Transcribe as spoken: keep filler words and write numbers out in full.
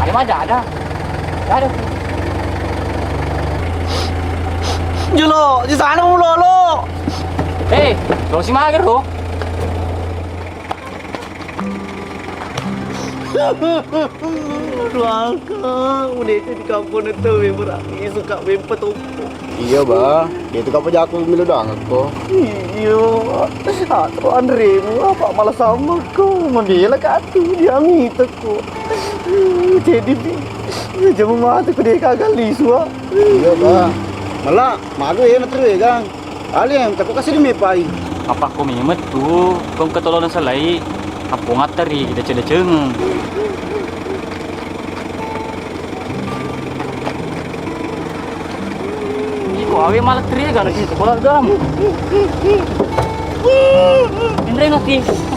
Emang ada? Ada. Jolo, di sana mau lolo. Eh, lo si mager lo. Aduh, Angka, udah itu di kampung itu, memang suka wempet. Iya, Ba. Dia itu apa jago milu doang aku. Iya, atau Andre mu apa malah sama kau membela katu dia mita ko. Jadi bi, jamu mati ko dia kagak lisu ah. Iya, Ba. Malah malu ya, terus ya, Gang. Ali yang takut kasih di mepai. Apa ko memet tu, kong ketolonan selai, apa ngattari kita cede cengeng. Iko awe malah teriak anak itu, bola garam. Indreng aki.